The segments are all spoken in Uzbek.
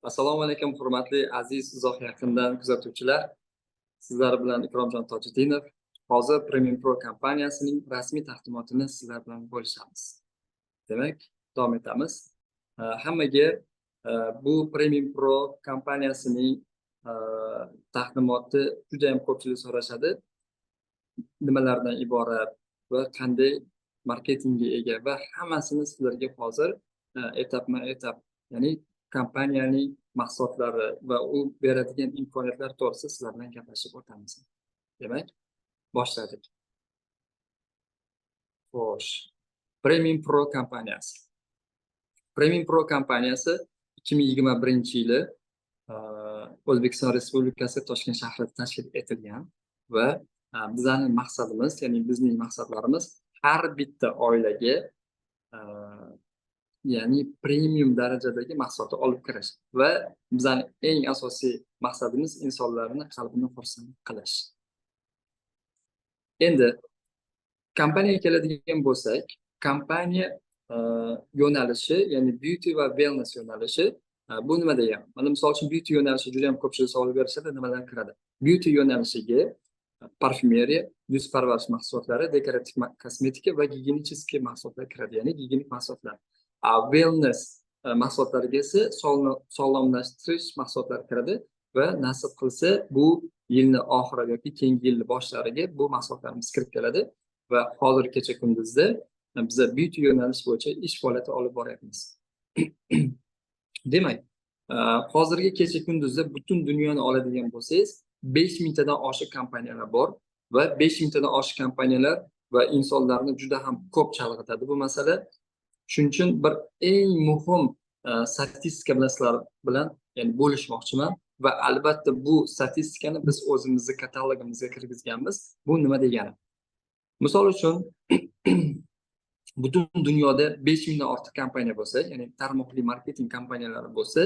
Assalomu alaykum, hurmatli aziz uzoq yaqindan kuzatuvchilar. Sizlar bilan Ikromjon Tojiddinov. Hozir Premium Pro kompaniyasining rasmiy taqdimotini sizlar bilan bo'lishamiz. Demak, davom etamiz. Hammaga bu Premium Pro kompaniyasining taqdimoti juda ham ko'pchilik so'rashadi. Nimalardan iborat va qanday marketingga ega va hammasini sizlarga hozir etapma-etap, ya'ni kompaniyaning mahsulotlari va u beradigan imkoniyatlar to'g'risida sizlar bilan gaplashib o'tamiz. Demak, boshladik. Xo'sh, Premium Pro kompaniyasi. Premium Pro kompaniyasi 2021-yili O'zbekiston Respublikasi Toshkent shahrida tashkil etilgan va bizning maqsadimiz, ya'ni bizning maqsadlarimiz har bitta oilaga ya'ni premium darajadagi mahsulotni olib kirish va bizning eng asosiy maqsadimiz insonlarni qalbini xursand qilish. Endi kompaniyaga keladigan bo'lsak, kompaniya yo'nalishi, ya'ni beauty va wellness yo'nalishi. Bu nima degani? Mana, misol uchun, beauty yo'nalishi juda ham ko'pchilik savol berishadi, nimalar kiradi? Beauty yo'nalishiga parfyumeriya, yuz parvarish mahsulotlari, dekorativ kosmetika va gigiyenik mahsulotlar kiradi, ya'ni gigiyenik mahsulotlar. Wellness mahsulotlariga esa sog'lomlashtirish mahsulotlari kiradi va nasib qilsa, bu yilni oxiri yoki keyingi yilni boshlariga bu mahsulotlarimiz kirib keladi va hozir kecha kunduzda biza beauty yo'nalish bo'yicha ish faoliyati olib boryapmiz. Demak, hozirgi kecha kunduzda butun dunyoni oladigan bo'lsangiz, 5000 tadan oshiq kompaniyalar bor va 5000 tadan oshiq kompaniyalar va insonlarni juda ham ko'p chalg'itadi bu masala. Shuning uchun bir eng muhim statistika bilan sizlar bilan, ya'ni, bo'lishmoqchiman va albatta bu statistikani biz o'zimizni katalogimizga kirgizganmiz. Bu nima degani? Misol uchun, butun dunyoda 5000 dan ortiq kompaniya bo'lsa, ya'ni tarmoqli marketing kompaniyalari bo'lsa,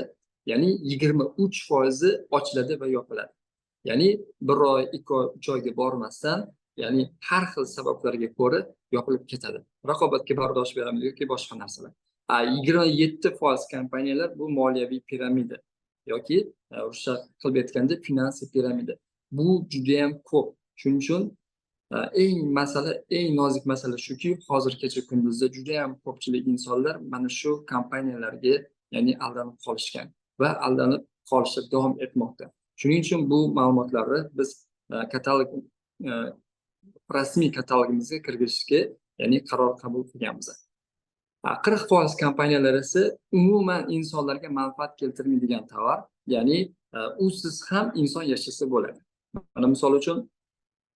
ya'ni 23 foizi ochiladi va yopiladi. Ya'ni bir oy, 2 oy, 3 oyga bormasdan, ya'ni har xil sabablarga ko'ra yopilib ketadi. Raqobatga bardosh beramiz yoki boshqa narsalar. 27% kompaniyalar bu moliyaviy piramida yoki ruscha qilib aytganda finansiy piramida. Bu judayam ko'p. Shuning uchun eng nozik masala shuki, hozir kecha kunduzda judayam ko'pchilik insonlar mana shu kompaniyalarga, ya'ni, aldanib qolishgan va aldanib qolishda davom etmoqda. Shuning uchun bu ma'lumotlarni biz katalog rasmiy katalogimizga kirgizishga, ya'ni, qaror qabul qilganmiz. 40% kompaniyalar esa umuman insonlarga manfaat keltirmaydigan tovar, ya'ni usiz ham inson yashasa bo'ladi. Mana, misol uchun,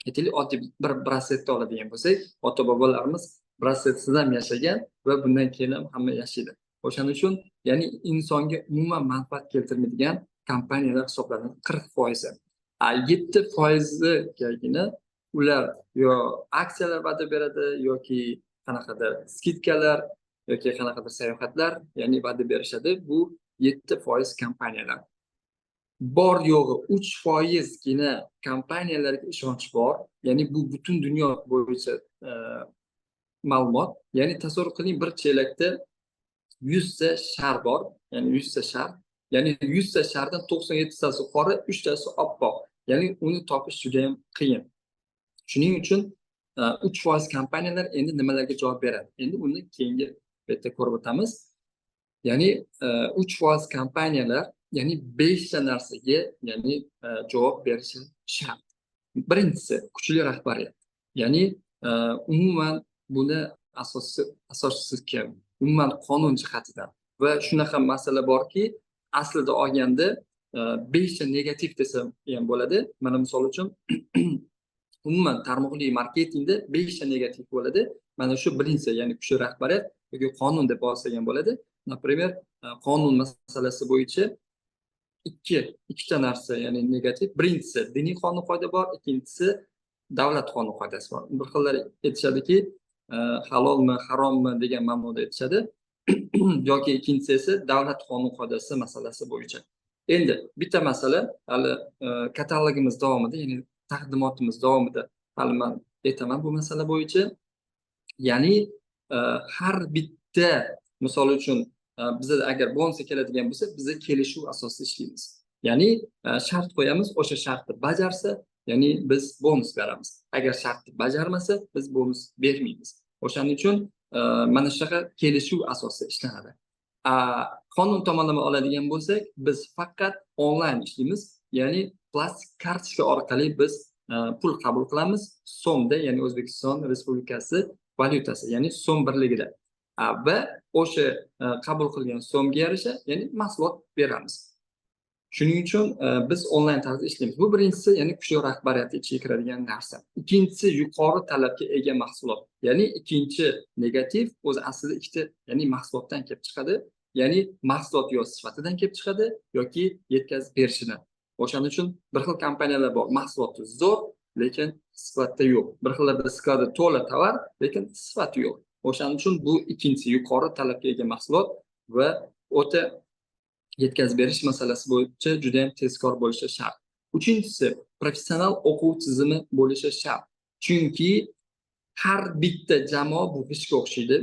aytaylik, oddiy bir brasletni oladigan bo'lsak, ota bobolarimiz brasletsiz ham yashagan va bundan keyin ham hamma yashaydi. O'shaning uchun, ya'ni, insonga umuman manfaat keltirmaydigan kompaniyalar hisoblanadi 40 foizi. 7 foizigagina ular yo aksiyalar va'da beradi yoki qanaqadir скидка lar yoki qanaqadir sayohatlar, ya'ni, va'da berishadi. Bu 7% kompaniyalar. Bor yo'g'i 3 foizgina kompaniyalarga ishonch bor, ya'ni bu butun dunyo bo'yicha ma'lumot. Ya'ni tasavvur qiling, bir chelakda 100 ta shar bor, ya'ni 100 ta shar, ya'ni 100 ta shardan 97 tasi qora, uchtasi oppoq, ya'ni uni topish judayam qiyin. Shuning uchun 3% kompaniyalar endi nimalarga javob beradi, endi uni keyingi betda ko'rib o'tamiz. Ya'ni 3% kompaniyalar, ya'ni, beshta narsaga, ya'ni, javob berishi shart. Birinchisi, kuchli rahbariyat, ya'ni umuman buni asosi, asoschisi kim, umuman qonun jihatidan. Va shunaqa masala borki, aslida olganda beshta negativ desa ham bo'ladi. Mana, misol uchun, umuman tarmoqli marketingda beshta negativ bo'ladi. Mana shu birinchisi, ya'ni kuchli rahbariyat yoki qonun deb olsak ham bo'ladi. Например, qonun masalasi bo'yicha ikkita narsa, ya'ni, negativ. Birinchisi, diniy qonun qoida bor, ikkinchisi, davlat qonun qoidasi bor. Bir xillar aytishadiki, halolmi, harommi degan ma'noda aytishadi yoki ikkinchisi esa davlat qonun qoidasi masalasi bo'yicha. Endi bitta masala, hali katalogimiz davomida, ya'ni taqdimotimiz davomida hali man aytaman bu masala bo'yicha. Ya'ni har bitta, misol uchun, Bizada agar bonusga keladigan bo'lsa, biza kelishuv asosida ishlaymiz. Ya'ni shart qo'yamiz, o'sha shartni bajarsa, ya'ni biz bonus beramiz. Agar shartni bajarmasa, biz bonus bermaymiz. O'shaning uchun mana shunaqa kelishuv asosida ishlanadi. Qonun tomonlama oladigan bo'lsak, biz faqat onlayn ishlaymiz, ya'ni plastik kartochka orqali biz pul qabul qilamiz so'mda, ya'ni O'zbekiston Respublikasi valyutasi, ya'ni so'm birligida, va o'sha qabul qilgan so'mga yarasha, ya'ni mahsulot beramiz. Shuning uchun biz onlayn tarzda ishlaymiz. Bu birinchisi, ya'ni kuchli rahbariyat ichiga kiradigan narsa. Ikkinchisi, yuqori talabga ega mahsulot. Ya'ni ikkinchi negativ o'zi aslida ikkita, ya'ni mahsulotdan kelib chiqadi. Ya'ni mahsulot yo sifatidan kelib chiqadi yoki yetkazib berishidan. O'shaning uchun bir xil kompaniyalar bor, mahsuloti zo'r, lekin sifatda yo'q. Bir xillarda skladda to'la tovar, lekin sifati yo'q. O'shaning uchun bu ikkinchisi, yuqori talabga ega mahsulot va o'ta yetkazib berish masalasi bo'yicha juda ham tezkor bo'lishi shart. Uchinchisi, professional o'quv tizimi bo'lishi shart. Chunki har bitta jamoa bu g'ishtga o'xshaydi.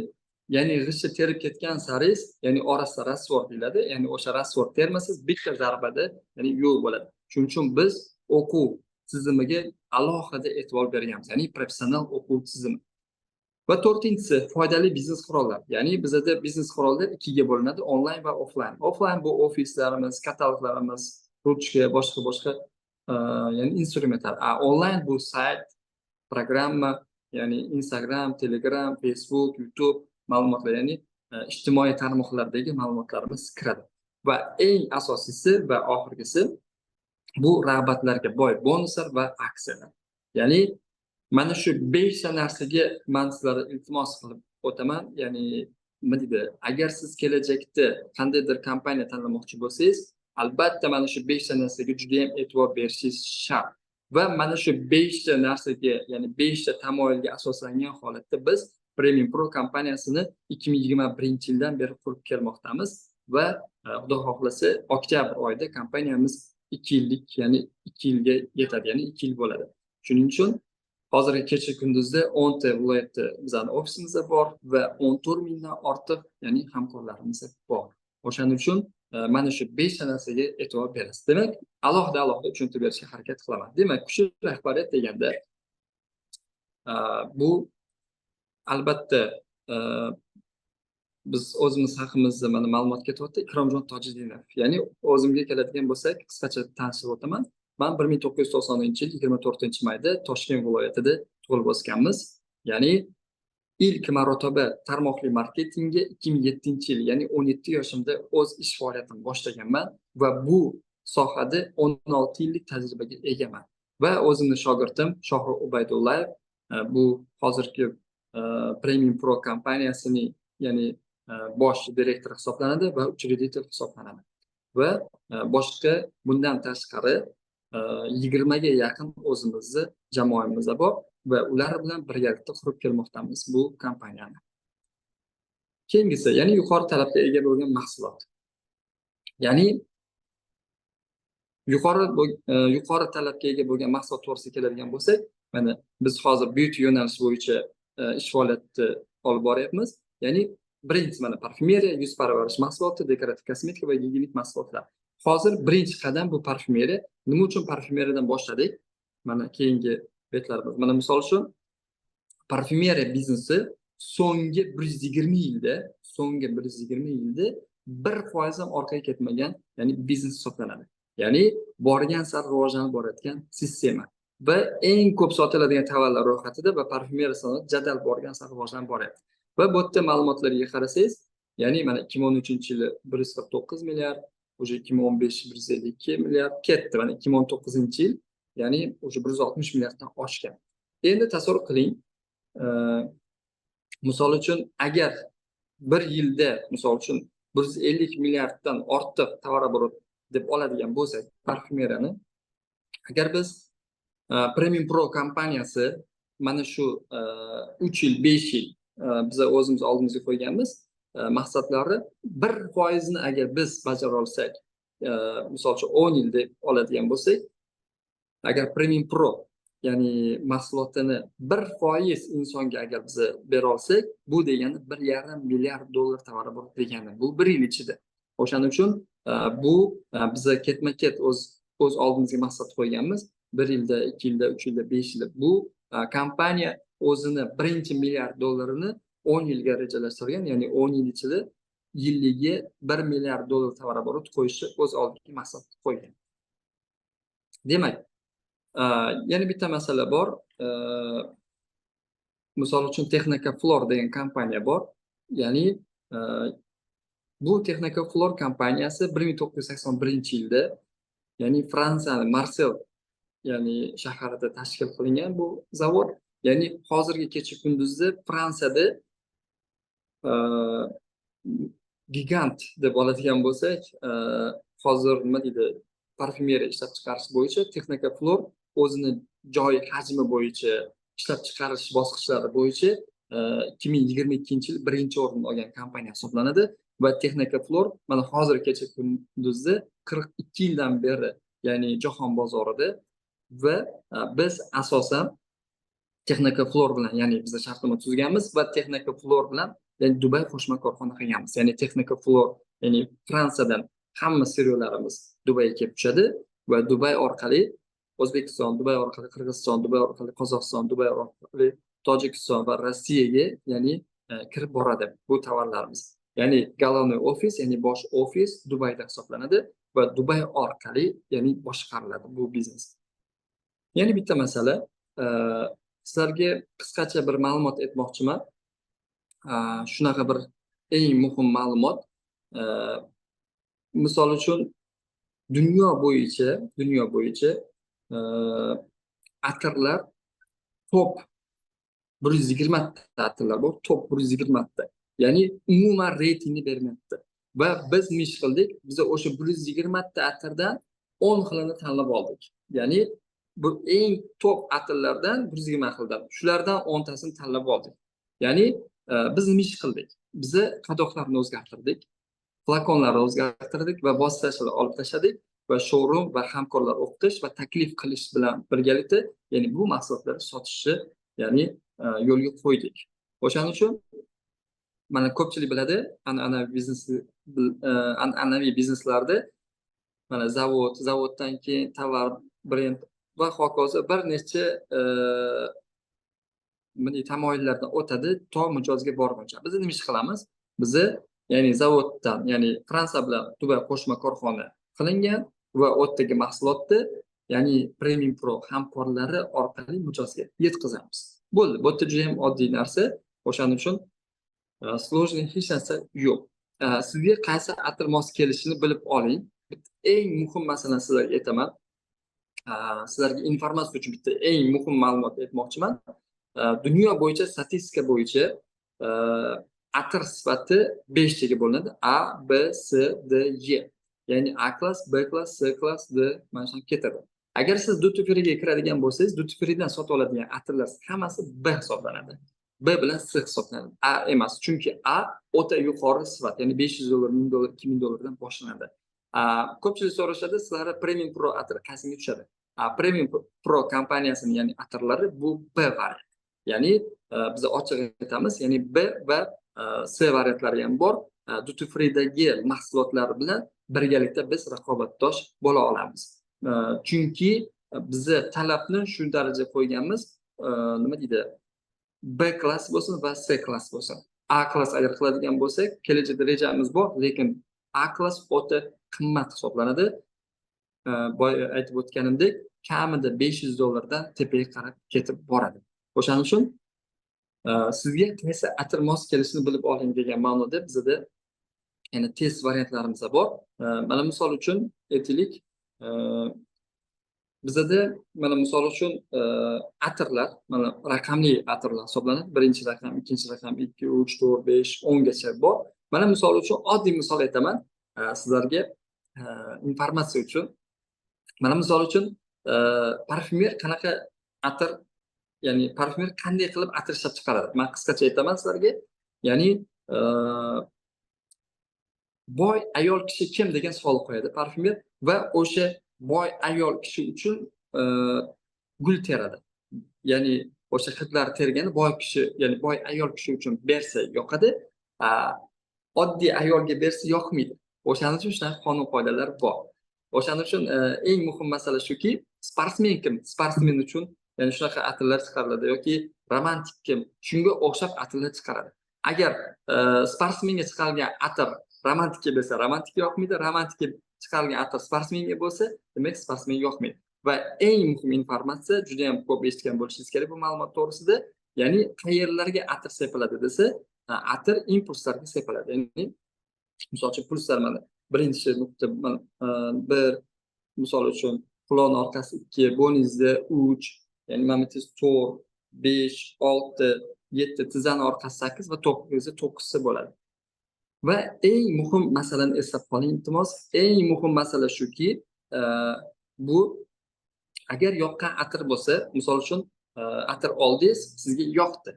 Ya'ni g'ishtni terib ketgan saringiz, ya'ni orasida раствор deyiladi, ya'ni o'sha раствор termasangiz, bitta zarbada, ya'ni yo'q bo'ladi. Shuning uchun biz o'quv tizimiga alohida e'tibor berganmiz, ya'ni professional o'quv tizimi. Va to'rtinchisi, foydali biznes qurollar. Ya'ni bizada biznes qurollar ikkiga bo'linadi: onlayn va offlayn. Offlayn bu ofislarimiz, kataloglarimiz, ruchka, boshqa boshqa ya'ni instrumentlar. A onlayn bu sayt, programma, ya'ni Instagram, Telegram, Facebook, YouTube ma'lumotlar, ya'ni ijtimoiy tarmoqlardagi ma'lumotlarimiz kiradi. Va eng asosiysi va oxirgisi, bu rag'batlarga boy bonuslar va aksiyalar. Ya'ni mana shu beshta narsaga man sizlarga iltimos qilib o'taman. Ya'ni nima deydi, agar siz kelajakda qandaydir kompaniya tanlamoqchi bo'lsangiz, albatta mana shu beshta narsaga juda yam e'tibor berishingiz shart. Va mana shu beshta narsaga, ya'ni beshta tamoyilga asoslangan holatda biz Premium Pro kompaniyasini 2021 yildan beri qurib kelmoqdamiz va xudo xohlasa, oktyabr oyida kompaniyamiz 2 yillik, ya'ni 2 yilga yetadi, ya'ni 2 yil bo'ladi. Shuning uchun hozirgi kecha kunduzda 10 ta viloyatda bizani ofisimiz bor va 14 mingdan ortiq, ya'ni hamkorlarimiz bor. O'shaning uchun mana shu beshta narsaga e'tibor berasiz. Demak, alohida alohida tushuntirib berishga harakat qilaman. Demak, kuchli rahbariyat deganda bu albatta biz o'zimiz haqimizda mana ma'lumot ketyapti. Ikromjon Tojiddinov, ya'ni o'zimga keladigan bo'lsak, qisqacha tanishib o'taman. Man 1990 yil 24 mayda Toshkent viloyatida tug'ilib o'sganmiz. Ya'ni ilk marotaba tarmoqli marketingga 2007 yil, ya'ni 17 yoshimda o'z ish faoliyatimni boshlaganman va bu sohada 16 yillik tajribaga egaman. Va o'zimni shogirdim Shohrux Ubaydullayev, bu hozirgi Premium Pro kompaniyasining, ya'ni bosh direktori hisoblanadi va учредитель hisoblanadi. Va boshqa bundan tashqari 20 ga yaqin o'zimizni jamoamiz bor va ular bilan birgalikda qurib kelmoqdamiz bu kompaniyani. Keyingisi, ya'ni yuqori talabga ega bo'lgan mahsulot. Ya'ni yuqori talabga ega bo'lgan mahsulot to'g'risida keladigan bo'lsak, mana biz hozir beauty yo'nalishi bo'yicha ish faoliyatni olib boryapmiz. Ya'ni birinchisi, mana parfyumeriya, yuz parvarish mahsuloti, dekorativ kosmetika va gigiyenik mahsulotlar. Hozir birinchi qadam bu parfyumeriya. Nima uchun parfyumeriyadan boshladik? Mana keyingi betlarimiz. Mana misol uchun, parfyumeriya biznesi so'nggi 120 yilda, so'nggi 120 yilda 1% ham orqaga ketmagan, ya'ni biznes hisoblanadi. Ya'ni borgan sari rivojlanib borayotgan sistema va eng ko'p sotiladigan tovarlar ro'yxatida va parfyumeriya sanoati jadal borgan sari rivojlanib boryapti. Va bu yerda ma'lumotlarga qarasangiz, ya'ni mana 2013 yili 149 milliard, уже 2015 152 milliard ketdi. Mana 2019 yil, ya'ni уже 160 milliarddan oshgan. Endi tasavvur qiling, misol uchun, agar bir yilda, misol uchun, 150 milliarddan ortiq товарооборот deb oladigan bo'lsak parfyumeriyani, agar biz Premium Pro kompaniyasi mana shu 3 yil, 5 yil biza o'zimiz oldimizga qo'yganmiz maqsadlari, 1 foizini agar biz bajara olsak, misol uchun, 10 yil deb oladigan bo'lsak, agar Premium Pro ya'ni mahsulotini 1% insonga agar biz bera olsak, bu degani 1,5 milliard dollar товарооборот degani. Bu bir yil ichida. O'shaning uchun bu biza ketma-ket o'z oldimizga maqsad qo'yganmiz. 1 yilda, 2 yilda, 3 yilda, 5 yilda bu kompaniya o'zini birinchi milliard dollarini 10 yilga rejalashtirgan, ya'ni 10 yil ichida yilligiga 1 milliard dollar товарооборот qo'yishni o'z oldiga maqsad qo'ygan. Demak, yana bitta masala bor. Misol uchun, Texnika Flor degan kompaniya bor. Ya'ni bu Texnika Flor kompaniyasi 1981-yilda, ya'ni Fransiyani Marsel, ya'ni shahrida tashkil qilingan bu zavod. Ya'ni hozirgi kecha kunduzda Fransiyada gigant deb oladigan bo'lsak, hozir, nima deydi, parfyumeriya ishlab chiqarish bo'yicha Texnika Flor o'zini joy hajmi bo'yicha, ishlab chiqarish bosqichlari bo'yicha 2022-yil birinchi o'rinni olgan kompaniya hisoblanadi. Va Texnika Flor mana hozir kecha kunduzda 42 yildan beri, ya'ni jahon bozorida. Va biz asosan Texnika Flor bilan, ya'ni biz shartnoma tuzganmiz va Texnika Flor bilan, ya'ni Dubay qo'shma korxona qilganmiz. Ya'ni Texnika Flor, ya'ni Fransiyadan hamma сырьё larimiz Dubayga kelib tushadi va Dubay orqali O'zbekiston, Dubay orqali Qirg'iziston, Dubay orqali Qozog'iston, Dubay orqali Tojikiston va Rossiyaga, ya'ni kirib boradi bu tovarlarimiz. Ya'ni главный ofis, ya'ni bosh ofis Dubayda hisoblanadi va Dubay orqali, ya'ni boshqariladi bu biznes. Yana bitta masala, sizlarga qisqacha bir ma'lumot aytmoqchiman. Shunaqa bir eng muhim ma'lumot. Misol uchun, dunyo bo'yicha atirlar top 120 ta atirlar bor, top 120 ta. Ya'ni umuman reytingni bermayapti. Va biz nima ish qildik? Biz o'sha 120 ta atirdan 10 xilini tanlab oldik. Ya'ni bu eng top atirlardan, 120 xildan, shulardan 10 tasini tanlab oldik. Ya'ni biz nima ish qildik? Biza qadoqlarni o'zgartirdik, flakonlarni o'zgartirdik va vositachilar olib tashladik va showroom va hamkorlar o'qitish va taklif qilish bilan birgalikda, ya'ni bu mahsulotlarni sotishni, ya'ni yo'lga qo'ydik. O'shaning uchun mana ko'pchilik biladi, an'anaviy biznes, an'anaviy bizneslarda mana zavod, zavoddan keyin tovar, brend va hokazo bir necha bunday tamoyillardan o'tadi to mijozga borguncha. Biz nima ish qilamiz? Bizni, ya'ni zavoddan, ya'ni Fransiya bilan Dubay qo'shma korxona qilingan va u yerdagi mahsulotni, ya'ni Premium Pro hamkorlari orqali mijozga yetkazamiz. Bo'ldi. Bu yerda juda ham oddiy narsa. O'shaning uchun сложный hech narsa yo'q. Sizga qaysi atir mos kelishini bilib oling. Eng muhim masalani sizlarga aytaman. Sizlarga informatsiya uchun bitta eng muhim ma'lumot aytmoqchiman. Dunyo bo'yicha, statistika bo'yicha atir sifati beshtaga bo'linadi: A, B, C, D, E. Ya'ni A класс, B класс, C класс, D, mana shunaqa ketadi. Agar siz duty freega kiradigan bo'lsangiz, duty freedan sotib oladigan atirlar hammasi B hisoblanadi. B bilan C hisoblanadi, A emas. Chunki A o'ta yuqori sifat, ya'ni 500 dollar, 1000 dollar, 2000 dollardan boshlanadi. Ko'pchilik so'rashadi, sizlarga Premium Pro atiri qaysiga tushadi? Premium Pro kompaniyasini, ya'ni atirlari bu B variant. Ya'ni biz ochiq aytamiz, ya'ni B va C variantlari ham bor. Duty freedagi mahsulotlar bilan birgalikda biz raqobatdosh bo'la olamiz. Chunki bizni talabni shu daraja qo'yganmiz, nima deydi, B класс bo'lsin va C класс bo'lsin. A класс agar qiladigan bo'lsak, kelajakda rejamiz bor, lekin A класс o'ta qimmat hisoblanadi. Boya aytib o'tganimdek, kamida 500 dollardan tepaga qarab ketib boradi. O'shaning uchun sizga qaysi atir mos kelishini bilib oling degan ma'noda bizada, ya'ni test variantlarimiz bor. Mana misol uchun aytaylik, bizada mana misol uchun atirlar mana raqamli atirlar hisoblanadi. Birinchi raqam, ikkinchi raqam, ikki, uch, to'rt, besh, 10gacha bor. Mana misol uchun oddiy misol aytaman sizlarga informatsiya uchun. Mana misol uchun parfyumer qanaqa atir, ya'ni parfyumer qanday qilib atir ishlab chiqaradi? Man qisqacha aytaman sizlarga. Ya'ni boy ayol kishi kim degan savol qo'yadi parfyumer va o'sha boy ayol kishi uchun gul teradi. Ya'ni o'sha hidlar tergani boy kishi, ya'ni boy ayol kishi uchun bersa yoqadi, oddiy ayolga bersa yoqmaydi. O'shaning uchun shunaqa qonun qoidalar bor. O'shaning uchun eng muhim masala shuki, sportsmen kim? Sportsmen uchun, ya'ni shunaqa atirlar chiqariladi yoki romantik kim? Shunga o'xshab atirlar chiqaradi. Agar sportsmenga chiqarilgan atir romantikka bersa, romantikka yoqmaydi, romantikka chiqarilgan atir sportsmenga bo'lsa, demak, sportsmenga yoqmaydi. Va eng muhim informatsiya, juda ham ko'p eshitgan bo'lishingiz kerak bu ma'lumot to'g'risida, ya'ni qayerlarga atir sepiladi desa, atir impulslarga sepiladi. Ya'ni misol uchun pulslar, mana birinchi nuqta, mana bir, misol uchun quloqni orqasi ikki, bo'yningizda uch, ya'ni mana bu to'rt, besh, olti, yetti, tizzani orqasi sakkiz va to'qqizda to'qqizta bo'ladi. Va eng muhim masalani eslab qoling, iltimos. Eng muhim masala shuki, bu agar yoqqan atir bo'lsa, misol uchun atir oldingiz, sizga yoqdi.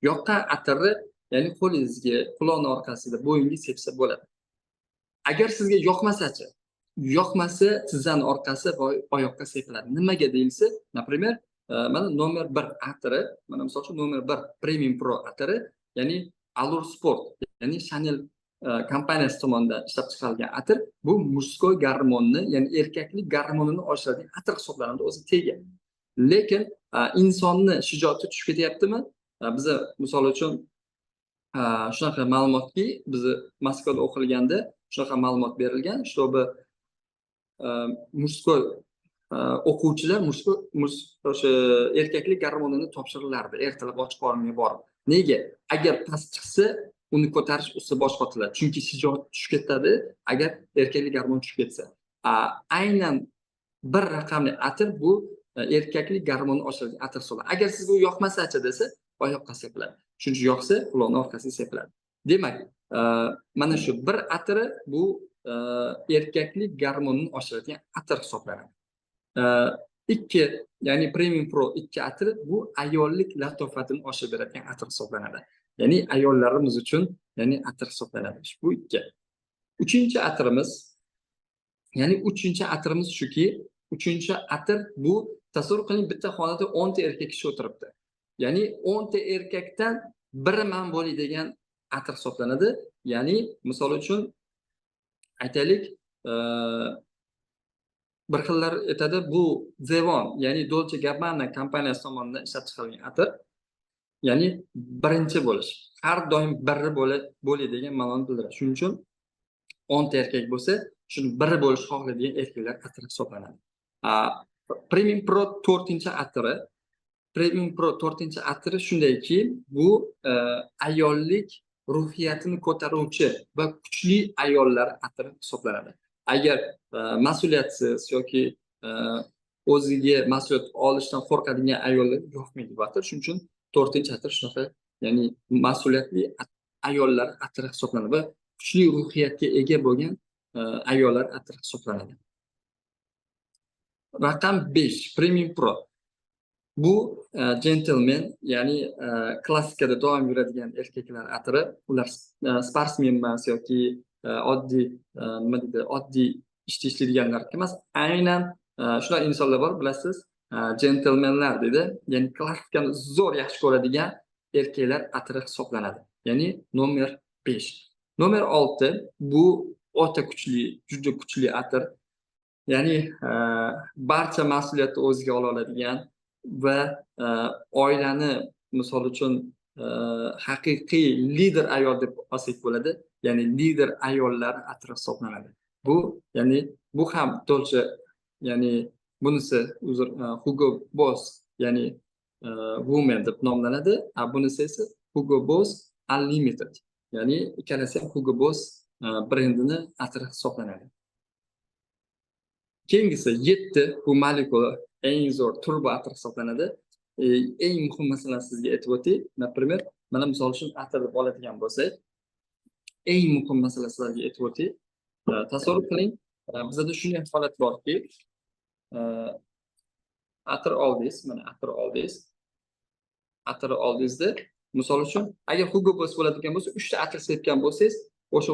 Yoqqan atirni, ya'ni qo'lingizga, quloqni orqasida, bo'yinga sepsa bo'ladi. Agar sizga yoqmasachi? Yoqmasa, tizzani orqasi va oyoqqa sepiladi. Nimaga deyilsa, например, mana nomer 1 atiri, mana misol uchun nomer 1 Premium Pro atiri, ya'ni Allure Sport, ya'ni Chanel kompaniyasi tomonidan ishlab chiqarilgan atir, bu мужской gormonni, ya'ni erkaklik gormonini oshiradigan atir hisoblanadi o'zi tegi. Lekin insonni shijoati tushib ketyaptimi? Biza misol uchun shunaqa ma'lumotki, bizni Moskvada o'qilganda shunaqa ma'lumot berilgan, чтобы мужской o'quvchilar мужской o'sha erkaklik gormonini topshirilardi ertalab och qoringa borib. Nega? Agar past chiqsa, uni ko'tarish ustida bosh qotiladi, chunki shijoat tushib ketadi agar erkaklik gormon tushib ketsa. Aynan bir raqamli atir bu erkaklik gormonni oshiradigan atir hisoblanadi. Agar sizga u yoqmasachi desa, oyoqqa sepiladi. Shuning uchun yoqsa, quloqni orqasiga sepiladi. Demak, mana shu bir atiri bu erkaklik gormonini oshiradigan atir hisoblanadi. Ikki, ya'ni Premium Pro ikki atiri bu ayollik latofatini oshirib beradigan atir hisoblanadi. Ya'ni ayollarimiz uchun, ya'ni atir hisoblanadi. Bu ikki. Uchinchi atirimiz, ya'ni uchinchi atirimiz shuki, uchinchi atir bu, tasavvur qiling, bitta xonada 10 ta erkak kishi o'tiribdi. Ya'ni 10 ta erkakdan biri man bo'lay degan atir hisoblanadi. Ya'ni misol uchun aytaylik, bir xillar aytadi, bu Zevon, ya'ni Dolce Gabbana kompaniyasi tomonidan ishlab chiqarilgan atir. Ya'ni birinchi bo'lish, har doim biri bo'lay degan ma'noni bildiradi. Shuning uchun 10 ta erkak bo'lsa, shuni biri bo'lishni xohlaydigan erkaklar atiri hisoblanadi. Premium Pro to'rtinchi atiri. Premium Pro to'rtinchi atiri shundayki, bu ayollik ruhiyatini ko'taruvchi va kuchli ayollar atiri hisoblanadi. Agar mas'uliyatsiz yoki o'ziga mas'uliyat olishdan qo'rqadigan ayollar yoqmaydi bu atir. Shuning uchun to'rtinchi atir shunaqa, ya'ni mas'uliyatli ayollar atiri hisoblanadi va kuchli ruhiyatga ega bo'lgan ayollar atiri hisoblanadi. Raqam 5 Premium Pro. Bu gentleman, ya'ni klassikada doim yuradigan erkaklar atiri. Ular sportsmen emas yoki oddiy, nima deydi, oddiy ishda ishlaydiganlar emas. Aynan shunaqa insonlar bor, bilasiz, gentlemenlar deydi. Ya'ni klassikani zo'r yaxshi ko'radigan erkaklar atiri hisoblanadi. Ya'ni nomer 5. Nomer 6 bu o'ta kuchli, juda kuchli atir. Ya'ni barcha mas'uliyatni o'ziga ola oladigan va oilani, misol uchun, haqiqiy lider ayol deb olsak bo'ladi. Ya'ni lider ayollar atiri hisoblanadi. Bu, ya'ni bu ham Dolce, ya'ni bunisi, uzr, Hugo Boss, ya'ni Woman deb nomlanadi. A bunisi esa Hugo Boss Unlimited. Ya'ni ikkalasi ham Hugo Boss brendini atiri hisoblanadi. Keyingisi 7, bu Molekula, eng zo'r turbo atir hisoblanadi. Eng muhim masalani sizga aytib o'tay. Например, mana misol uchun atir deb oladigan bo'lsak, eng muhim masala sizlarga aytib o'tay. Tasavvur qiling, bizada shunday holat borki, atir oldingiz, mana atir oldingiz. Atir oldingizda, misol uchun, agar Hugo Boss bo'ladigan bo'lsa, 3 ta atir sepgan bo'lsangiz, o'sha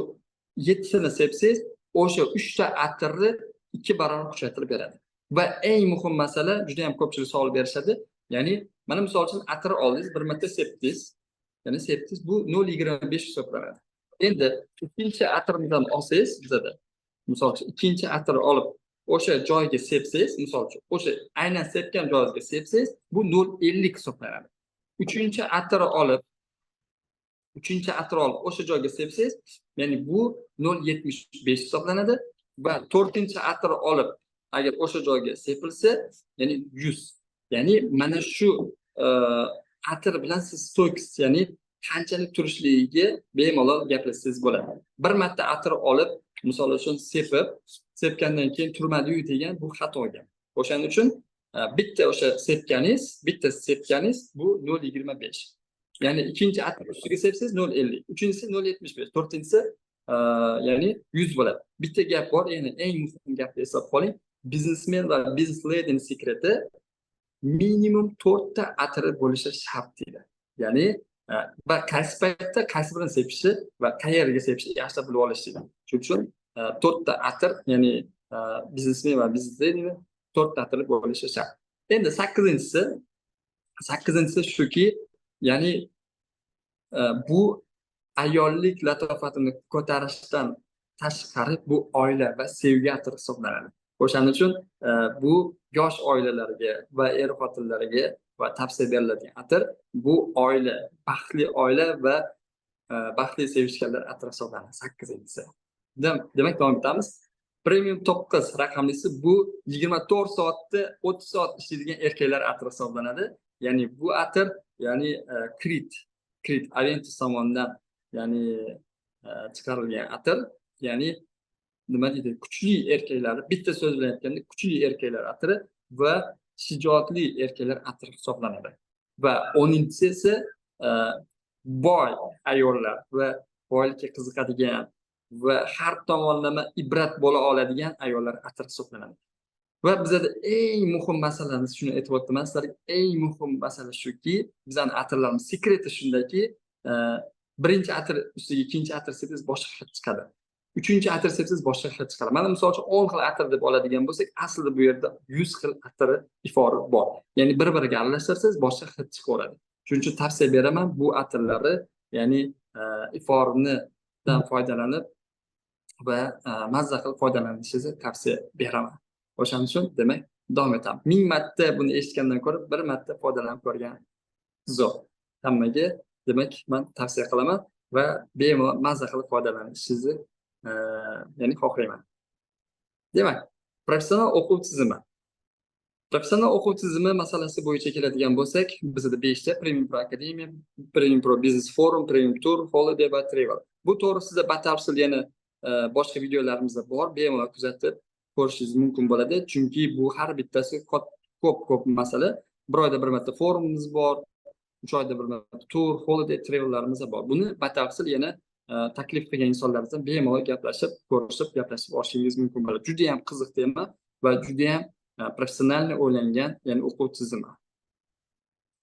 7 sepsangiz, o'sha 3 ta atirni 2 barobar kuchaytirib beradi. Va eng muhim masala, juda ham ko'pchilik savol berishadi. Ya'ni mana misol uchun atir oldingiz, bir marta sepdingiz, ya'ni sepdingiz, bu 0,25 hisoblanadi. Endi ikkinchi atirdan olsangiz, bizada misol uchun ikkinchi atir olib o'sha joyga sepsangiz, misol uchun o'sha aynan sepgan joyingizga sepsangiz, bu 0,50 hisoblanadi. Uchinchi atir olib, o'sha joyga sepsangiz, ya'ni bu 0,75 hisoblanadi va to'rtinchi atir olib agar o'sha joyga sepilsa, ya'ni 100. Ya'ni mana shu atir bilan siz стойкость, ya'ni qanchalik turishligiga bemalol gaplashsangiz bo'ladi. Bir marta atir olib, misol uchun sepib, sepgandan keyin turmadi-yu degan bu xato gap. O'shaning uchun bitta o'sha sepganingiz, bitta sepganingiz bu 0,25. Ya'ni ikkinchi atir ustiga sepsangiz 0,50, uchinchisi 0,75, to'rtinchisi ya'ni 100 bo'ladi. Bitta gap bor, ya'ni eng muhim gapni eslab qoling. Biznesmen va biznes ledining sekreti minimum 4 ta atiri bo'lishi shart deydi. Ya'ni va qaysi paytda qaysi birini sepishi va qayerga sepishi yaxshilab bilib olish deydi. Shuning uchun 4 ta atir, ya'ni biznesmen va biznes ledining 4 ta atiri bo'lishi shart. Endi sakkizinchisi shuki, ya'ni bu ayollik latofatini ko'tarishdan tashqari bu oila va sevgi atiri hisoblanadi. O'shaning uchun bu yosh oilalarga va er xotinlarga va tavsiya beriladigan atir, bu oila, baxtli oila va baxtli sevishganlar atiri hisoblanadi. 8-inchisi. Demak, davom etamiz. Premium 9 raqamlisi bu 24 soatda 30 soat ishlaydigan erkaklar atiri hisoblanadi. Ya'ni bu atir, ya'ni Creed Aventus tomonidan, ya'ni chiqarilgan atir, ya'ni nima deydi, kuchli erkaklar, bitta so'z bilan aytganda kuchli erkaklar atiri va shijoatli erkaklar atiri hisoblanadi. Va 10-inchisi esa boy ayollar va boylikka qiziqadigan va har tomonlama ibrat bo'la oladigan ayollar atiri hisoblanadi. Va bizada eng muhim masalamiz, shuni aytib o'taman sizlarga, eng muhim masala shuki, bizning atirlarimiz sekreti shundaki, birinchi atir ustiga ikkinchi atir sepsangiz boshqa hid chiqadi. Uchinchi atir sepsangiz boshqa hid chiqadi. Mana misol uchun 10 xil atir deb oladigan bo'lsak, aslida bu yerda 100 xil atiri ifori bor. Ya'ni bir-biriga aralashtirsangiz boshqa hid chiqaveradi. Shuning uchun tavsiya beraman, bu atirlarni, ya'ni ifornidan foydalanib va mazza qilib foydalanishingizni tavsiya beraman. O'shaning uchun demak davom etamiz. 1000 marta buni eshitgandan ko'ra bir marta foydalanib ko'rgan zo'r. Hammaga demak men tavsiya qilaman va bemalol mazza qilib foydalanishingizni ya'ni xohlayman. Demak, professional o'quv tizimi. Professional o'quv tizimi masalasi bo'yicha keladigan bo'lsak, bizda 5 ta Premium Pro Academy, Premium Pro Business Forum, Premium Tour, Holiday va Travel. Bu to'g'risida batafsil yana boshqa videolarimizda bor, bemalol kuzatib ko'rishingiz mumkin bo'ladi. Chunki bu har bittasi ko'p masala. Bir oyda bir marta forumimiz bor, 3 oyda bir marta tour, holiday, travellarimiz bor. Buni batafsil yana taklif qilgan insonlar bilan bemalol gaplashib, ko'rishib, gaplashib olishingiz mumkin bo'ladi. Juda ham qiziq tema va juda ham professional o'ylangan, ya'ni o'quv tizimi.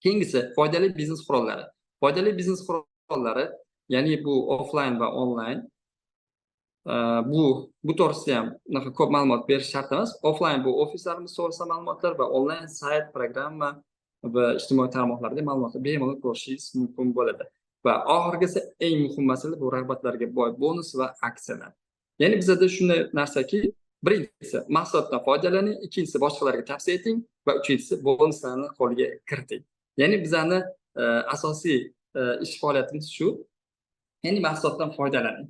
Keyingisi foydali biznes qurollari. Foydali biznes qurollari, ya'ni bu offline va onlayn. Bu to'g'risida ham unaqa ko'p ma'lumot berish shart emas. Offline bu ofislarimiz to'g'risida ma'lumotlar va onlayn sayt, programma va ijtimoiy tarmoqlarda ma'lumotlar bemalol ko'rishingiz mumkin bo'ladi. Va oxirgisi eng muhim masala bu rag'batlarga boy bonus va aksiyalar. Ya'ni bizada shunday narsaki, birinchisi mahsulotdan foydalaning, ikkinchisi boshqalarga tavsiya eting va uchinchisi bonuslarni qo'lga kiriting. Ya'ni bizani asosiy ish faoliyatimiz shu. Ya'ni mahsulotdan foydalaning.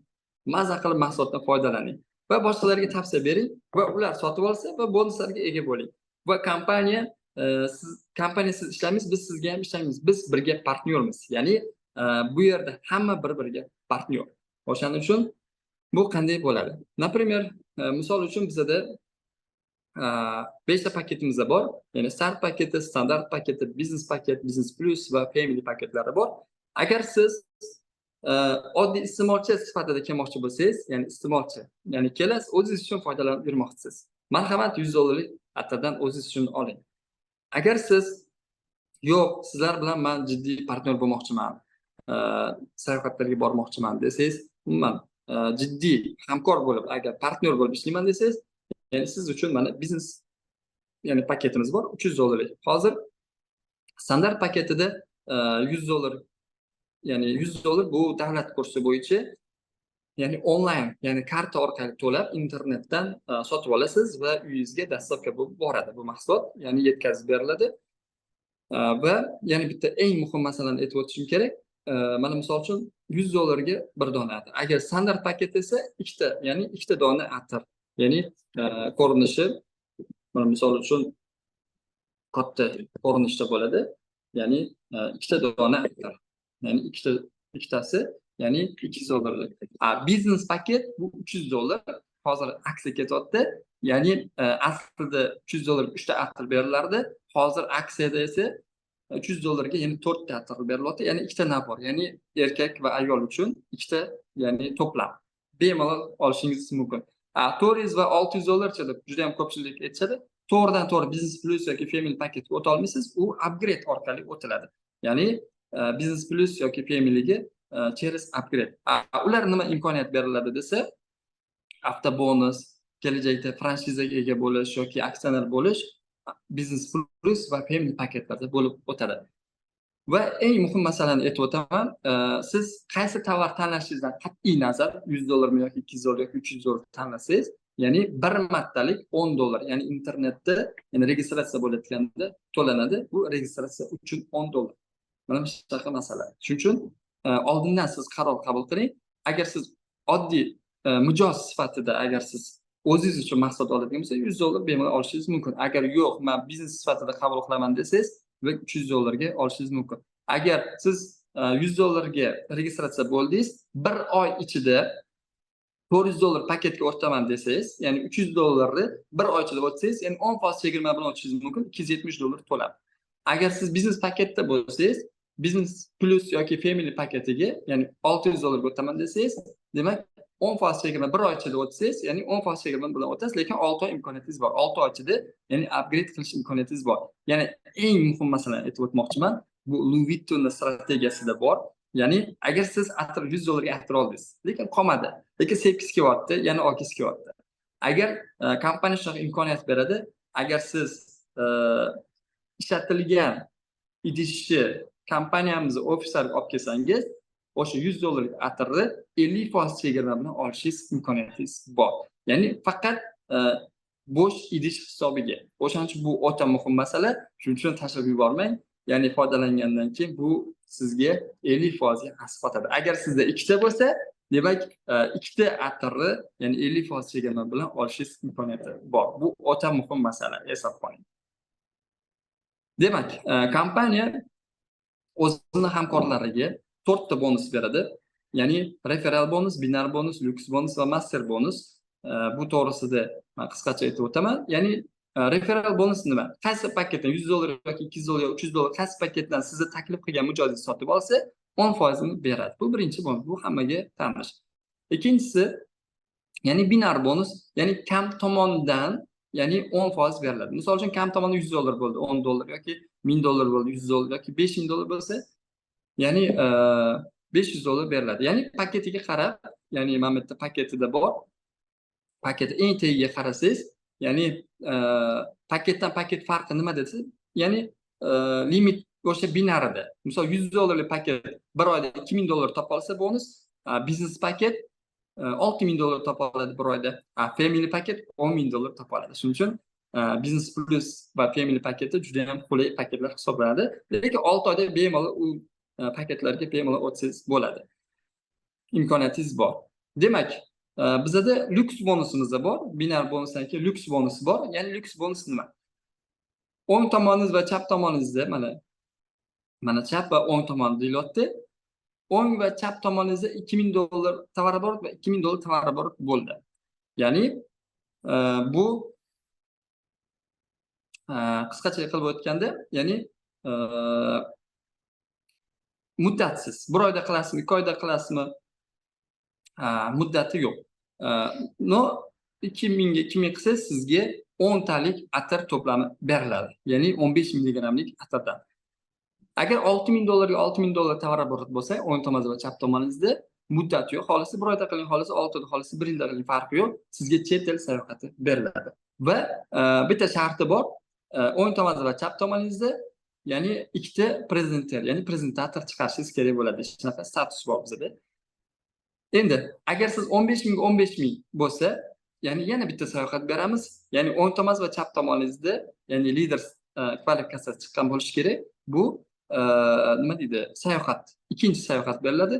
Maza qilib mahsulotdan foydalaning va boshqalarga tavsiya bering va ular sotib olsa va bonuslarga ega bo'ling. Va kompaniya siz kompaniya siz ishlamaysiz, biz sizga ham ishlaymiz. Biz birga partnyormiz. Ya'ni bu yerda hamma bir-biriga partnyor. O'shaning uchun bu qanday bo'ladi? Например, misol uchun bizada 5 ta paketimizda bor. Ya'ni start paketi, standart paketi, biznes paket, biznes plus va family paketlari bor. Agar siz oddiy iste'molchi sifatida kelmoqchi bo'lsangiz, ya'ni iste'molchi, ya'ni kelasiz, o'zingiz uchun foydalanib yurmoqchisiz. Marhamat, $100 atirdan o'zingiz uchun oling. Agar siz yo'q, sizlar bilan men jiddiy partnyor bo'lmoqchiman, sayohatlarga bormoqchiman desangiz, umuman jiddiy hamkor bo'lib, agar partnyor bo'lib ishlayman desangiz, ya'ni siz uchun mana biznes, ya'ni paketimiz bor, $300. Hozir Standart paketida $100, ya'ni $100 bu davlat kursi bo'yicha, ya'ni onlayn, ya'ni karta orqali to'lab internetdan sotib olasiz va uyingizga доставка bo'lib boradi bu mahsulot, ya'ni yetkazib beriladi. Va yana bitta eng muhim masalani aytib o'tishim kerak. Mana misol uchun $100 ga bir dona atir. Agar standart paket esa ikkita, ya'ni ikkita dona atir, ya'ni ko'rinishi mana misol uchun katta ko'rinishda bo'ladi, ya'ni ikkita dona atir, ya'ni ikkita, ikkitasi, ya'ni 200 dollarlik. A biznes paket bu $300. Hozir aksiya ketyapti, ya'ni aslida $300 uchta atir berilardi, hozir aksiyada esa $300 ga yana to'rtta atir berilyapti, ya'ni ikkita набор, ya'ni erkak va ayol uchun ikkita, ya'ni to'plam bemalol olishingiz mumkin. 400 va $600 cha deb juda yam ko'pchilik aytishadi. To'g'ridan to'g'ri biznes plus yoki family paketga o'ta olmaysiz, u upgrade orqali o'tiladi, ya'ni biznes plus yoki familyga через upgrade. Ular nima imkoniyat beriladi desa, avtobonus, kelajakda franshizaga ega bo'lish yoki aksioner bo'lish biznes plus va family paketlarda bo'lib o'tadi. Va eng muhim masalani aytib o'taman: siz qaysi tovar tanlashingizdan qat'iy nazar, $100 mi yoki 200 dollar yoki 300 dollar tanlasangiz, ya'ni bir martalik 10 dollar, ya'ni internetda, ya'ni registratsiya bo'layotganda to'lanadi, bu registratsiya uchun 10 dollar. Mana shunaqa masala. Shuning uchun oldindan siz qaror qabul qiling. Agar siz oddiy mijoz sifatida, agar siz o'zingiz uchun mahsulot oladigan bo'lsangiz, 100 dollar bemalol olishingiz mumkin. Agar yo'q, man biznes sifatida qabul qilaman desangiz va 300 dollarga olishingiz mumkin. Agar siz 100 dollarga registratsiya bo'ldingiz, bir oy ichida 400 dollar paketga o'taman desangiz, ya'ni 300 dollarni bir oy ichida o'tsangiz, ya'ni 10% chegirma bilan o'tishingiz mumkin, 270 dollar to'lab. Agar siz biznes paketda bo'lsangiz, biznes plus yoki family paketiga, ya'ni 600 dollarga o'taman desangiz, demak, 10% chegirma bir oy ichida o'tsangiz, ya'ni 10% chegirma bilan o'tasiz, lekin 6 oy imkoniyatingiz bor. 6 oy ichida, ya'ni upgrade qilish imkoniyatingiz bor. Ya'ni eng muhim masalani aytib o'tmoqchiman, bu Louis Vuittonni strategiyasida bor. Ya'ni agar siz atir, 100 dollarga atir oldingiz, lekin qolmadi, lekin sepgisi kelyapti, yana olgisi kelyapti. Agar kompaniya shunaqa imkoniyat beradi, agar siz ishlatilgan idishni kompaniyamizni ofislariga olib kelsangiz, o'sha 100 dollarlik atirni 50% chegirma bilan olishingiz imkoniyatingiz bor, ya'ni faqat bo'sh idish hisobiga. O'shaning uchun bu o'ta muhim masala, shuning uchun tashlab yubormang. Ya'ni foydalangandan keyin bu sizga 50%ga asqotadi. Agar sizda ikkita bo'lsa, demak, ikkita atirni, ya'ni 50% chegirma bilan olishingiz imkoniyati bor. Bu o'ta muhim masala, eslab qoling. Demak, kompaniya o'zini hamkorlariga to'rtta bonus beradi, ya'ni referral bonus, binar bonus, lyuks bonus va master bonus. Bu to'g'risida man qisqacha aytib o'taman. Ya'ni referral bonus nima? Qaysi paketdan, 100 dollar yoki 200 dollar yoki 300 dollar, qaysi paketdan sizni taklif qilgan mijozingiz sotib olsa, 10%ini beradi. Bu birinchi bonus, bu hammaga tanish. Ikkinchisi, ya'ni binar bonus, ya'ni kam tomondan, ya'ni 10% beriladi. Misol uchun, kam tomonda 100 dollar bo'ldi, 10 dollar yoki 1000 dollar bo'ldi, 100 dollar yoki 5000 dollar bo'lsa, ya'ni 500 dollar beriladi. Ya'ni paketiga qarab, ya'ni mana bu yerda paketida bor, paket eng tagiga qarasangiz, ya'ni paketdan paket farqi nima desa, ya'ni limit o'sha binarida. Misol, 100 dollarlik paket bir oyda 2000 dollar topa olsa bonus, biznes paket 6000 dollar topa oladi bir oyda, family paket 10 000 dollar topa oladi. Shuning uchun biznes plus va family paketi juda yam qulay paketlar hisoblanadi, lekin 6 oyda bemalol u paketlarga bemalol o'tsangiz bo'ladi, imkoniyatingiz bor. Demak, bizada lyuks bonusimiz da bor. Binar bonusdan keyin lyuks bonusi bor. Ya'ni lyuks bonus nima? O'ng tomoningiz va chap tomoningizda, mana chap va o'ng tomon deyilyapti, o'ng va chap tomoningizda 2000 dollar товарооборот va 2000 dollar товарооборот bo'ldi. Ya'ni bu qisqacha qilib o'tganda, ya'ni muddatsiz, bir oyda qilasizmi, 2 oyda qilasizmi, muddati yo'q. Но 2000 ga 2000 qilsangiz, sizga 10 talik atir to'plami beriladi, ya'ni 15 milligrammlik atirdan. Agar 6000 dollarga 6000 dollar товарооборот bo'lsa, o'ng tomoningizda va chap tomoningizda, muddati yo'q, xohlasa bir oyda qiling, xohlasa 6 oyda, xohlasa bir yilda qiling, farqi yo'q, sizga chet el sayohati beriladi. Va bitta sharti bor: o'ng tomoningizda va chap tomoningizda ya'ni ikkita prezenter, ya'ni prezentator chiqarishingiz kerak bo'ladi. Shunaqa status bor bizada. Endi agar siz 15 ming 15 ming bo'lsa, ya'ni yana bitta sayohat beramiz. Ya'ni o'ng tomon va chap tomoningizda, ya'ni lider kvalifikatsiyasi chiqqan bo'lishi kerak. Bu nima deydi? Sayohat. Ikkinchi sayohat beriladi.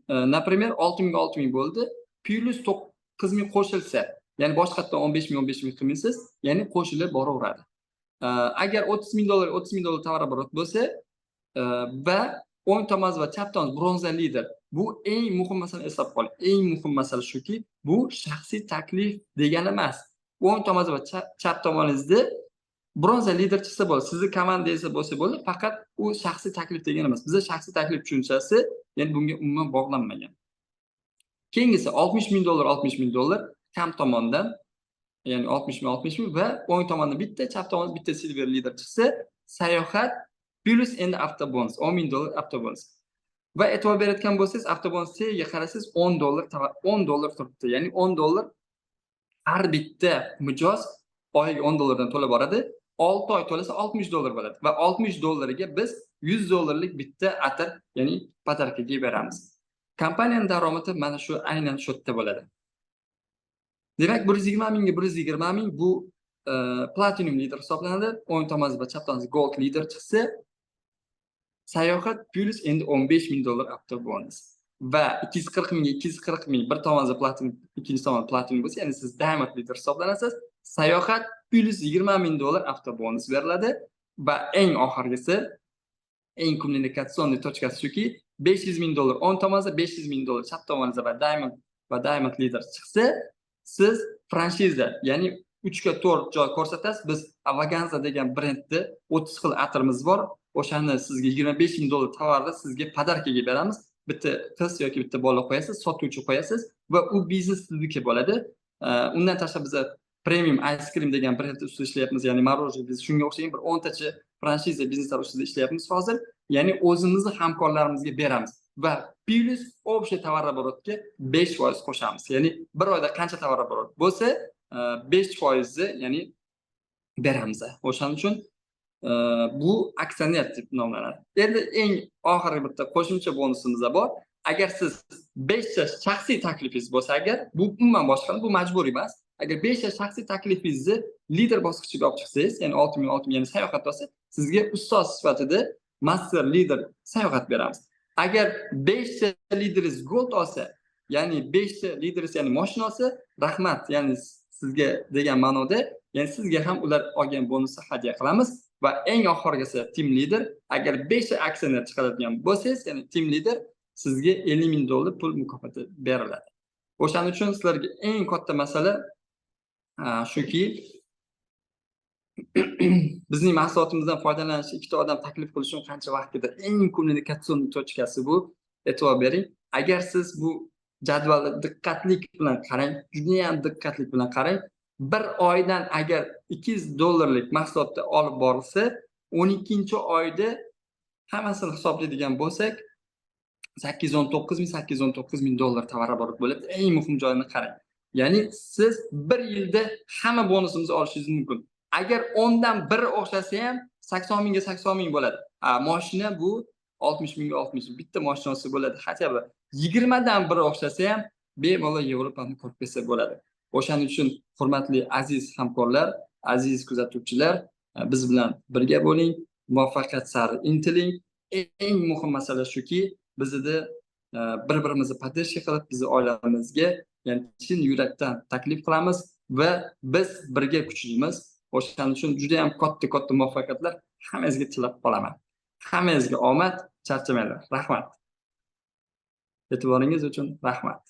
Например, 6 ming 6 ming bo'ldi. Plyus 9 ming qo'shilsa, ya'ni boshqatdan 15 ming 15 ming qilmaysiz, ya'ni qo'shilib boraveradi. Agar 30 ming dollar 30 ming dollar товарооборот bo'lsa va o'ng tomon va chap tomon bronza lider. Bu eng muhim masala, eslab qoling. Eng muhim masala shuki, bu shaxsiy taklif degani emas. O'ng tomon va chap tomoningizda bronza lider chiqsa bo'ldi. Sizni komandangizda bo'lsa bo'ldi, faqat u shaxsiy taklif degani emas. Bizda shaxsiy taklif tushunchasi, ya'ni bunga umuman bog'lanmagan. Keyingisi 60 ming dollar 60 ming dollar kam tomondan, ya'ni 60 ming 60 ming va o'ng tomonda bitta, chap tomonda bitta silver lider chiqsa, sayohat plyus endi avtobonus 10 ming dollar avtobonus. Va e'tibor berayotgan bo'lsangiz, avtobonus tagiga qarasangiz 10 dollar, 10 dollar turibdi. Ya'ni 10 dollar har bitta mijoz oyiga 10 dollardan to'lab boradi. 6 oy to'lasa 60 dollar bo'ladi va 60 dollariga biz 100 dollarlik bitta atir, ya'ni подарка ga beramiz. Kompaniyaning daromadi mana shu, aynan shu yerda bo'ladi. Demak, 120 mingga 120 ming bu platinum lider hisoblanadi. O'ng tomoningizda va chap tomoningizda gold lider chiqsa, sayohat plyus endi 15 ming dollar avtobonus va 240 mingga 240 ming, bir tomoningizda platinum, ikkinchi tomonda platinum bo'lsa, ya'ni siz diamond lider hisoblanasiz. Sayohat plyus 20 ming dollar avtobonus beriladi va eng oxirgisi, eng кульминационный точка si shuki, 500 ming dollar o'ng tomoningizda, 500 ming dollar chap tomoningizda va diamond lider chiqsa, siz franshiza, ya'ni 3 ga 4 joy ko'rsatasiz. Biz Avaganza degan brendni 30 xil atirimiz bor. O'shani sizga 25 ming dollar tovarni sizga подарка ga beramiz. Bitta qiz yoki bitta bola qo'yasiz, sotuvchi qo'yasiz va u biznes sizniki bo'ladi. Undan tashqari biza premium ice cream degan brend ustida ishlayapmiz, ya'ni мороженое. Biz shunga o'xshagan bir 10 tacha franshiza bizneslar ustida ishlayapmiz hozir. Ya'ni o'zimizni hamkorlarimizga beramiz va plyus общий товарооборот ga 5% qo'shamiz. Ya'ni bir oyda qancha товарооборот bo'lsa, 5 foizni, ya'ni beramiz. O'shaning uchun bu aksioner deb nomlanadi. Endi eng oxirgi bitta qo'shimcha bonusimiz bor. Agar siz beshta shaxsiy taklifingiz bo'lsa, agar bu umuman boshqa, bu majburiy emas. Agar beshta shaxsiy taklifingizni lider bosqichiga olib chiqsangiz, ya'ni 6 ming 6 ming, ya'ni sayohat bo'lsa, sizga ustoz sifatida master lider sayohat beramiz. Agar beshta lideringiz gold olsa, ya'ni beshta lideringiz, ya'ni moshina olsa, rahmat, ya'ni sizga degan ma'noda, ya'ni sizga ham ular olgan bonusni hadya qilamiz. Va eng oxirgisi team leader. Agar beshta aksioner chiqaradigan bo'lsangiz, ya'ni team leader, sizga 50 ming dollar pul mukofoti beriladi. O'shaning uchun sizlarga eng katta masala shuki, bizning mahsulotimizdan foydalanish, ikkita odam taklif qilish uchun qancha vaqt ketadi. Eng kommunikatsion точка si bu, e'tibor bering. Agar siz bu jadvalni diqqatlik bilan qarang, judayam diqqatlik bilan qarang, bir oydan agar 200 dollarlik mahsulotni olib borilsa, 12-oyda hammasini hisoblaydigan bo'lsak, 819 ming 819 ming dollar товарооборот bo'ladi. Eng muhim joyini qarang, ya'ni siz bir yilda hamma bonusimizni olishingiz mumkin. Agar 10dan 1 o'xshasa ham, 80 mingga 80 ming bo'ladi. A moshina bu 60 mingga 60 ming, bitta moshina olsa bo'ladi. Хотя бы 20dan 1 o'xshasa ham, bemalol Yevropani ko'rib kelsa bo'ladi. O'shaning uchun, hurmatli aziz hamkorlar, aziz kuzatuvchilar, biz bilan birga bo'ling, muvaffaqiyat sari intiling. Eng muhim masala shuki, bizda bir birimizni поддержка qilib, bizni oilamizga, ya'ni chin yurakdan taklif qilamiz va biz birga kuchlimiz. O'shaning uchun juda yam katta katta muvaffaqiyatlar hammangizga tilab qolaman. Hammangizga omad, charchamanglar. Rahmat, e'tiboringiz uchun rahmat.